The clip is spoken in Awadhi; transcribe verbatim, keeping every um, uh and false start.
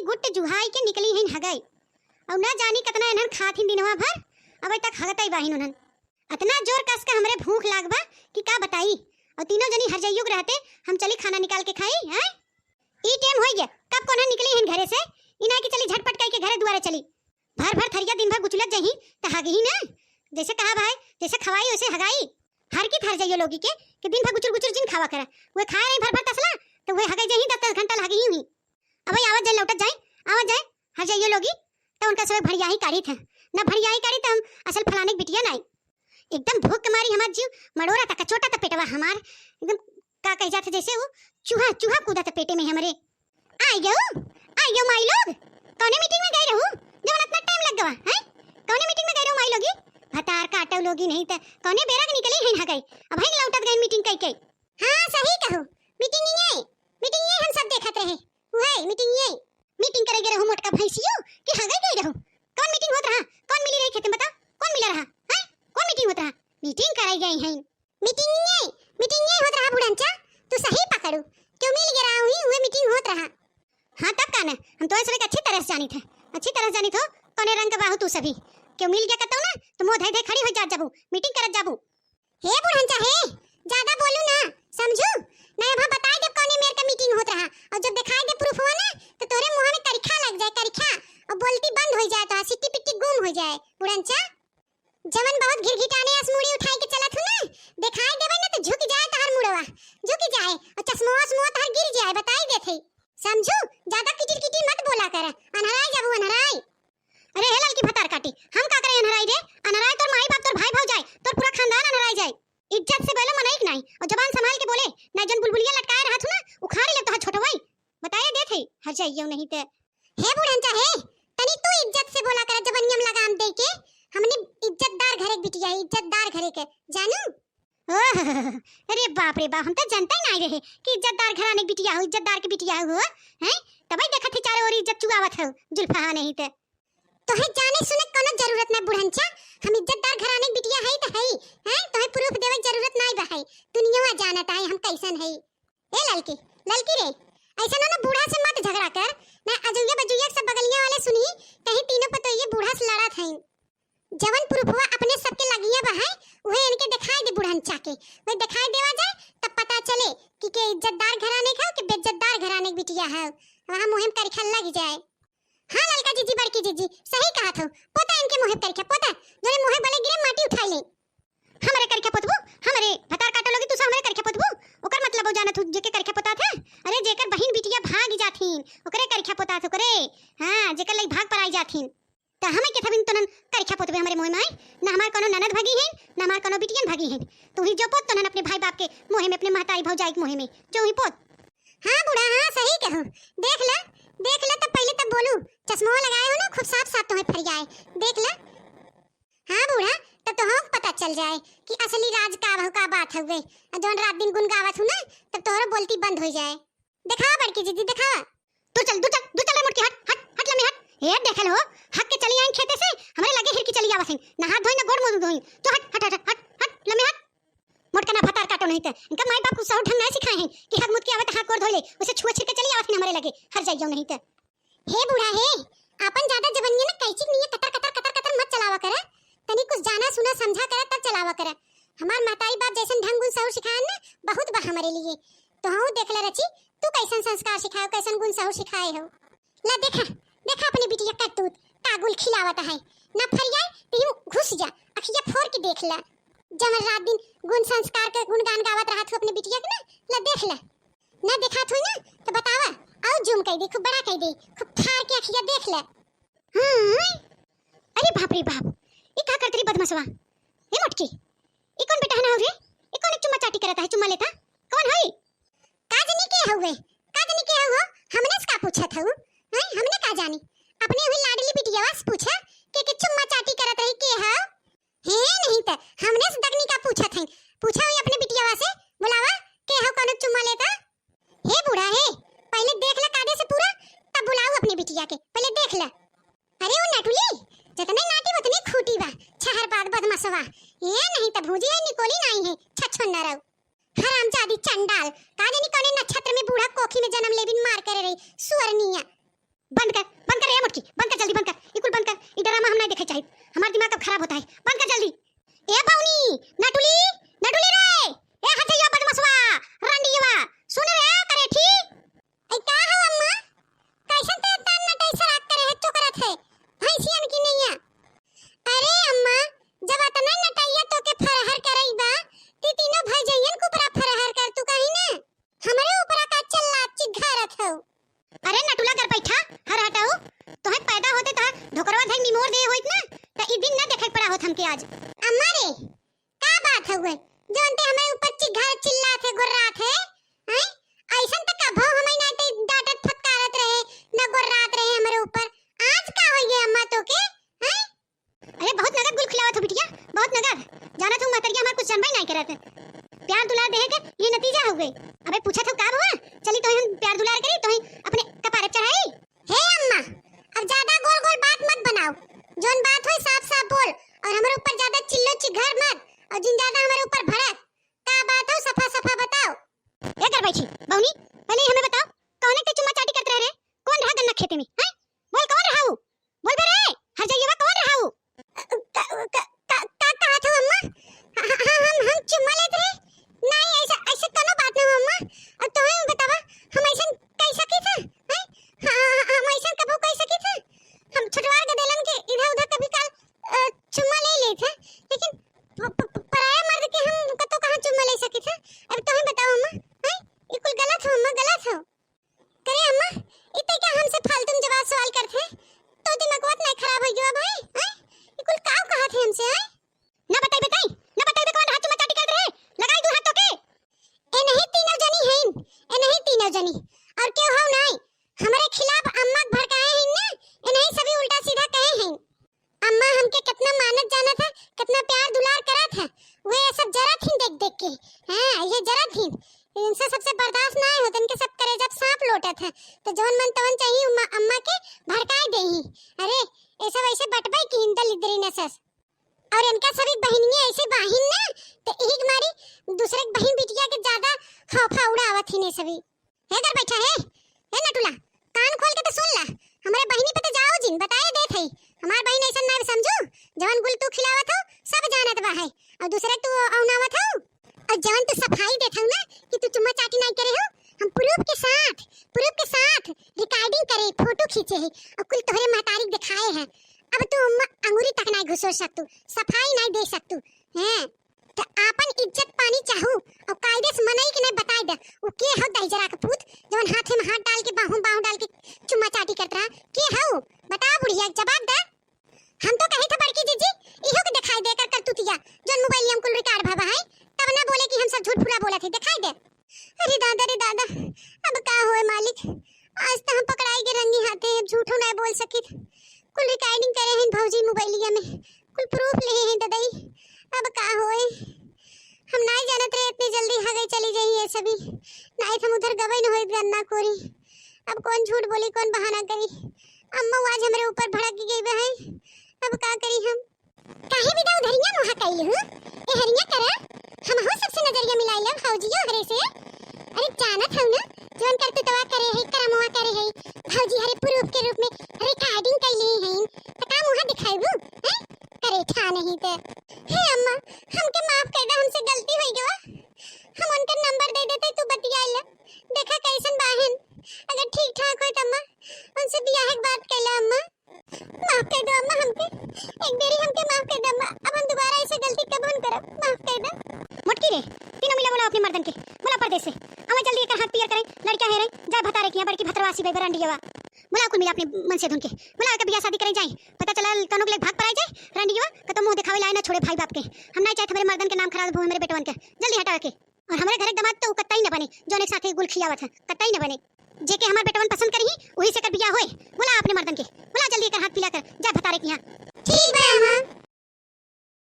गुट जुहाई के निकली हइन हगई। अउ ना जानी कतना एनहन खात हिन दिनवा भर, अबे तक हगतई बाहिन उन्हन। अतना जोर कस के हमरे भूख लाग बा कि का बताई। अउ तीनों जनी हरजइयो के रहते हम चली खाना निकाल के खाई, हैं? ई टेम होई गया, कब कोना निकली हइन घरे से, इना कि चली झटपट कई के घरे दुआरे चली। भर भर थरिया दिन भर गुचुलत जही, त हगही ना। जैसे कहा भाई, जैसे खवाई वैसे हगाई। हर की थर जाइयो लोगी के, कि दिन भर गुचुर गुचुर जिन खावा करा। वे खाए नहीं भर भर तसला, त वे हगई जही दस दस घंटा हगही हुई। अब आवत जाए लौटत जाए, आवत जाए, हर जाइयो लोगी, त उनका सब भड़ियाही काढ़ी थे। न भड़ियाही काढ़ी त हम असल फलाने के बिटिया नाई। एकदम भूख के मारी हमार जीव मड़ोरा तक, चोटा तक पेटवा हमार, एकदम का कह जात जैसे वो चूहा, चूहा कूदत पेटे में हमरे। आई गयो, आई गयो माई लोग। कौने मीटिंग में गई रहू, जवन इतना टाइम लग गवा, हैं? कौने मीटिंग में गई रहू माई लोगी? भतार काटो लोगी नहीं त कौने बेरा के निकली हैं हगई। अब हैं लौटत गई मीटिंग कई कई। हाँ, सही कहू, मीटिंग ये, मीटिंग ये हम सब देखत रहे। वही मीटिंग ये, मीटिंग करे गए रहू मोटका भैंसियो कि हगई गई रहू? कौन मीटिंग होत रहा? कौन मिली रही खेते में बताओ? कौन मिला रहा? हैं? कौन मीटिंग होत रहा? मीटिंग करे गई हैं। मीटिंग ये, मीटिंग ये होत रहा बुढ़नचा, तू सही पकड़ू। क्यों मिल गया रहा हुई, हुए मीटिंग होत रहा। हाँ तब का ना, हम तो ऐसे अच्छी तरह से जानी थे, अच्छी तरह से जानी थो, कौने रंग के बाहू तू सभी। क्यों मिल गया कतौ ना, तो मुँह धई धई खड़ी हो जात जाबू, मीटिंग करत जाबू। हे बुढ़नचा हे, ज्यादा बोलू ना, समझू? नहीं अब बताई देब कौने मेर का मीटिंग होत रहा, और जब दिखाई दे प्रूफवा ना, तो तोरे मुँह में करिखा लग जाए, करिखा, और बोलती बंद हो जाए, तो सिट्टी पिट्टी गुम हो जाए, बुढ़नचा। जवन बहुत घिरघिटाने अस मुड़ी उठाई के चलत हूँ ना, देखाई देवे ना तो झुक जाए तहार मुड़वा, झुक जाए, और चश्मो वश्मो तहार गिर जाए, बताई देत है। समझू, ज्यादा किटिर किटिर मत बोला कर, अनहराई जाबू अनहराई। अरे हे ललकी भतार काटी, हम का करे अनहराई रे? अनहराई तोर माई बाप, तोर भाई भौजाई, तोर पूरा खानदान अनहराई जाए। इज्जत से बोलो मनई के नाई, और जबान संभाल के बोले, ना जन बुलबुलिया लटकाए रहत हूँ ना, उखाड़ ले तोहार छोटवाई। बताए देत है, हर जाइयो नहीं ते। हे बुढ़नचा हे, तनी तू इज्जत से बोला कर, जबनिया में लगाम दे के। हमने इज्जतदार घरे के बिटिया है, इज्जतदार घरे के, जानू? ओह, अरे बाप रे बाप, हम तो जानते ही नहीं रहे कि इज्जतदार घराने के बिटिया हो, इज्जतदार के बिटिया हो, हैं? तबई देखत ही चारों ओर इज्जत चुगावत हो, जुल्फहा नहीं ते। तोहे जाने सुने कोनो जरूरत ना बुढ़नचा, हम इज्जतदार घराने के बिटिया है तो है, हैं? तोहे प्रूफ देवे के जरूरत ना बा है, दुनिया जानत है हम कैसन है। ए ललकी, ललकी रे, ऐसे ना, ना बूढ़ा से मत झगड़ा कर, ना अजुइया बजुइया सब बगलिया वाले सुनी, कहीं तीनों पतोइये बूढ़ा से लड़त हैं। जवन प्रूफवा अपने सबके लगिया बा है, उहे इनके दिखाई दे बुढ़नचा के, वही दिखाई देवा जाए, तब पता चले कि के इज्जतदार घराने के हो कि बेइज्जतदार घराने के बिटिया है, वहाँ मुहिम करिखा लग जाए। हाँ ललका जीजी, बड़की जीजी, सही कहा थो, पोता इनके मुहे करिखा, पोता, जोने मुहे बोले गिरे माटी उठाई ले। हमरे करिखा पोतबू, हमरे भतार काटो लगी तू से हमरे करिखा पोतबू। ओकर मतलब वो जानत हूँ जेके करिखा पोतात है। अरे जेकर बहिन बिटिया भाग जाथिन, ओकरे करिखा पोतात, ओकरे। हाँ, जेकर लई भाग पर आई जाथिन। त हमें के थबिन तोनन करिखा पोतबे हमरे मुहे में आई? ना हमार कोनो ननद भगी है, ना हमार कोनो बिटियन भगी है। तू ही जो पोत तोनन अपने भाई बाप के मुहे में, अपने महतारी भौजाई के मुहे में, जो ही पोत। हाँ बूढ़ा, हाँ सही कहू। देख ले, देख ले तब पहले तब बोलू। चश्मा लगाए हो ना, खूब साफ साफ तुम्हें फरियाए। देख ले। हाँ बूढ़ा, तब तो हमको पता चल जाए कि असली राज का भौ का बात हउवे। आ जौन रात दिन गुन गावत हूँ ना, तब तोहरो बोलती बंद हो जाए। दिखावा बड़की जीजी, दिखावा। दूर चल, दूर चल, दूर चल रे मोटकी, हट, हट, हट, लम्हे हट। ए, देखल हो, हग के चली आइन खेते से, हमरे लगे हिरकी चली आवत हैं। ना हाथ धोई, ना गोड़ मुंह धोई। तो हट, हट, हट, हट, हट, हट, लम्हे हट। मोटका ना भतार काटो नहीं ते। इनका माई बाप कुछ सहू ढंग ना सिखाए हैं कि हग मुत के आवे तो हाथ गोड़ धोई ले, उसे छुए छिर के चली आवत हैं हमरे लगे, हर जाइयो नहीं ते। हे बूढ़ा हे, आपन ज्यादा जबनिया ना कैंची के नियन कतर, कतर, कतर, कतर मत चलावा करा। तनी कुछ जाना सुना समझा करा तब चलावा करा। हमार महतारी बाप जैसन ढंग गुण सहू सिखाए ना, बहुत बा हमरे लिए। तो हूँ देख ले रची, तू कैसन संस्कार सिखाए, कैसन गुण सहू सिखाए हो। ला देखा, देखा अपने बिटिया करतूत, का गुल खिलावत है। ना फरियाए, तो यूं घुस जा, अखिया फोर के देख ला। जवन रात दिन गुण संस्कार के गुणगान गावत रहत हो अपने बिटिया के ना, ला देख ला। ना देखात होई ना, तो बतावा, आउ जूम कई दे, खूब बड़ा कई दे, खूब फार के अखिया देख ला। हम्म, अरे बाप रे बाप, ई का करत रही बदमाशवा? ए मोटकी, ई कौन बेटा है ना हो रे? ई कौन एक चुम्मा चाटी करत है, चुम्मा लेता? कौन है? का जनी के हउवे? का जनी के हउ हो? हमने से का पूछत हउ? हैं? हमने का जानी? अपने हुई लाडली बिटियावा से पूछा, के के चुम्मा चाटी करत रही, के हउ? हे नहीं त, हमने से दगनी का पूछत हैं? पूछा हुई अपने बिटियावा से, बुलावा, के हउ कौनो चुम्मा लेता? हे बूढ़ा हे, पहले देख ला कायदे से पूरा, तब बुलाऊ अपने बिटिया के, पहले देख ला। अरे ओ नटुली, जतने नाटी उतने खूटी बा, छहर पाद बदमाशवा। ये नहीं त भूजी है निकोली नाई है, छछो नरऊ। हरामजादी चंडाल, का जानी कौने नक्षत्र में बूढ़ा कोखी में जन्म लेबिन मार करे रही, सुअरनिया। बंद कर, बंद कर रे मोटकी, बंद कर, जल्दी बंद कर, ई कुल बंद कर, ई ड्रामा हम नाहीं देखे चाहित। हमार दिमाग अब खराब होत है, बंद कर जल्दी। ए बउनी, नटुली, नटुली रे, ए हजैया बदमसवा, रंडियवा, सुन रे करेठी। ए का हो अम्मा, कैसन ते इतना नटई सराक करे है, चोकरत है, भैंसियन की नैया। अरे अम्मा, जब अतना नटैया तोके फरहर करई बा, ती तीनों भैजैयन के ऊपरा फरहर कर तू कहीं ना। हमरे ऊपरा का चिल्लात चिघारत हऊ? अरे नटुला कर बैठा, हर हटाऊ। तोहे पैदा होते तोहार धोकरवा धई निमोर दे होइत ना, त ई दिन ना देखे के पड़ा होत हमके आज। अम्मा रे, का बात हउए? जौन ते हमरे ऊपर चिघार चिल्लात है, गोर्रात है, हैं? ऐसन त कभो हमई ना ते डांटत फटकारत रहे, ना गोर्रात रहे हमरे ऊपर। आज का होइगे अम्मा तोके, हैं? अरे बहुत नगद गुल खिलावत हो बिटिया, बहुत नगद। जानत हूँ महतरिया हमार कुछ जनबई नाहीं करत। प्यार दुलार देहे के ये नतीजा हउए। अबे पूछत हो का भवा? चली तोहे हम प्यार दुलार करी, तोहे अपने कपारे चढ़ाई। हे अम्मा, अब ज्यादा गोल गोल बात मत बनाओ। जौन बात होई साफ साफ बोल, और हमरे ऊपर ज्यादा चिल्लो चिघर मत, और जिन ज्यादा हमरे ऊपर भड़क। का बात हो सफा सफा बताओ। ए कर बैठी बउनी, पहले ही हमें बताओ, कौने के चुम्मा चाटी करत रहे रे? कौन रहा गन्ना खेते में, हैं? बोल कौन रहा ऊ? बोल बे रे, हर जइयवा कौन रहा ऊ? का, का, का, का कहत हो अम्मा? हाँ, हाँ, हाँ, हम, हम चुम्मा लेत रहे? नहीं, ऐसा, ऐसे कोनो बात ना हो अम्मा। और तोहे बतावा, हम ऐसन कह सकी थे? हैं? हाँ, हाँ, हम ऐसन कबो कह सकी थे? हम छोटवार गदेलन के इधर उधर कभी काल, अ, चुम्मा ले लेत है, लेकिन प-, प-, प-, पराया मर्द के हम कतो कहाँ चुम्मा ले सकी थे? अब तोहे बताओ अम्मा, हैं? ये कुल गलत हो अम्मा, गलत हो। करे अम्मा, इते का हमसे फालतू में जवाब सवाल करत है? तो दिमागवा त नहीं खराब हो गया भाई, हैं? ये कुल काव कहत है हमसे, हैं? ना बताई, बताई, ना बताई, कौन हाथ चुम्मा चाटी करत रहे? लगाई दू हाथ तोके। ए नहीं तीनों जनी हैं, ए नहीं तीनों जनी, और क्यों हो नहीं? हमरे खिलाफ अम्मा के भड़काए हैं ना, ए नहीं सभी उल्टा सीधा कहे हैं। अम्मा हमके कितना मानत जानत है, कितना प्यार दुलार करत है, वे ये सब जरत ही देख देख के। हाँ, ये जरत ही, इनसे सबसे बर्दाश्त ना होत, इनके सब करेजा प सांप लोटत है, तो जवन मन तवन चाहिए अम्मा, अम्मा के भड़काए दे ही। अरे, ये सब ऐसे बटबे की हिंदल इधरी नसस। और इनका सभी बहिनिया ऐसे बाहिन ना, तो एक मारी दूसरे के बहिन बिटिया के ज्यादा हाफा उड़ावत ही ने सभी। हे कर बैठा है, हे नटुला, कान खोल के तो सुन ला, हमरे बहिनी पे तो जाओ जिन, बताए देत है, हमार बहिन ऐसन ना समझू, जवन गुल तू खिलावत हो, सब जानत बा है, और दूसरे तू औनावत हो, और जवन तू सफाई देत हो ना कि तू चुम्मा चाटी नहीं करे हो, हम प्रूफ के साथ, प्रूफ के साथ रिकॉर्डिंग करे, फोटो खींचे है, और कुल तोहरे महतारी के दिखाए है, अब तू म-, अंगूरी तक नहीं घुसो सकतू, सफाई नहीं दे सकतू, हैं? त आपन इज्जत पानी चाहू, और कायदे से मनई के नहीं बताई दे, उ के हो दहिजरा के पूत, जवन हाथे में हाथ डाल के, बाहों बाहों डाल के चुम्मा चाटी करत रहा, के हो? बताओ बुढ़िया, जवाब दे। हम तो कही था बड़की जीजी, इहो के दिखाई दे कर करतूतिया, जौन मोबाइल में कुल रिकॉर्ड भवा है, तब ना बोले कि हम सब झूठ फुला बोलत है, दिखाई दे। अरे दादा रे दादा, अब का होए मालिक, आज तो हम पकड़ाई के रंगी हाथे, अब झूठो ना बोल सकित। कुल रिकॉर्डिंग करे हैं भौजी मोबाइलिया में, कुल प्रूफ ले हैं ददई, अब का होए। हम नाई जानत रहे इतनी जल्दी हगई चली जाई ये सभी, नाई तो हम उधर गबई न होई गन्ना कोरी। अब कौन झूठ बोली, कौन बहाना करी? अम्मा आज हमरे ऊपर भड़क गई बा है, अब का करी हम? काहे बिदा उधरिया मुहा कइल हूँ? ए हरिया करा, हमहू सबसे नजरिया मिलाई लब, भौजियो हरे से। अरे जानत हऊ ना, जौन करतुतवा करे है, करमवा करे है, भौजी हरे प्रूफ के रूप में रिकॉर्डिंग कइले हैं, त का मुहा दिखाइबू? हैं? करे ठा नहीं त। हे अम्मा, हमके माफ कर दे, हमसे गलती हो गवा। हम उनका नंबर दे देते, तू बतिया ले। देखा कैसन बाहन, अगर ठीक ठाक होई त अम्मा, उनसे बियाह के बात कैला अम्मा। माफ कर दो अम्मा हमके, एक बेरी हमके माफ कर दो अम्मा, अब हम दोबारा ऐसे गलती कबो न करब, माफ कर दो। मोटकी रे, तीनों मिला बोला अपने मर्दन के, बोला परदेस से। आवा जल्दी एकर हाथ पियर करें, लड़का है रही, जाए भतारे किया बड़की भतरवासी बे रंडियवा। बोला कुल मिला अपने मन से धुन के, बोला एकर बियाह शादी करें जाए, पता चला कौनो के लेके भाग पर आए जाए, रंडियवा कतो मुंह दिखावे लाए ना छोड़े भाई बाप के। हम नहीं चाहते हमारे मर्दन के नाम खराब हो हमारे बेटवन के, जल्दी हटावे के। और हमरे घरे के दामाद तो उ कतई न बने, जौन एक साथे गुल खियावत है, कतई न बने। जेके हमार बेटवन पसंद करी, वही से कर बियाह होए। बोला अपने मर्दन के, बोला जल्दी एकर हाथ पीला कर, जा भतारे के यहाँ। ठीक बा अम्मा।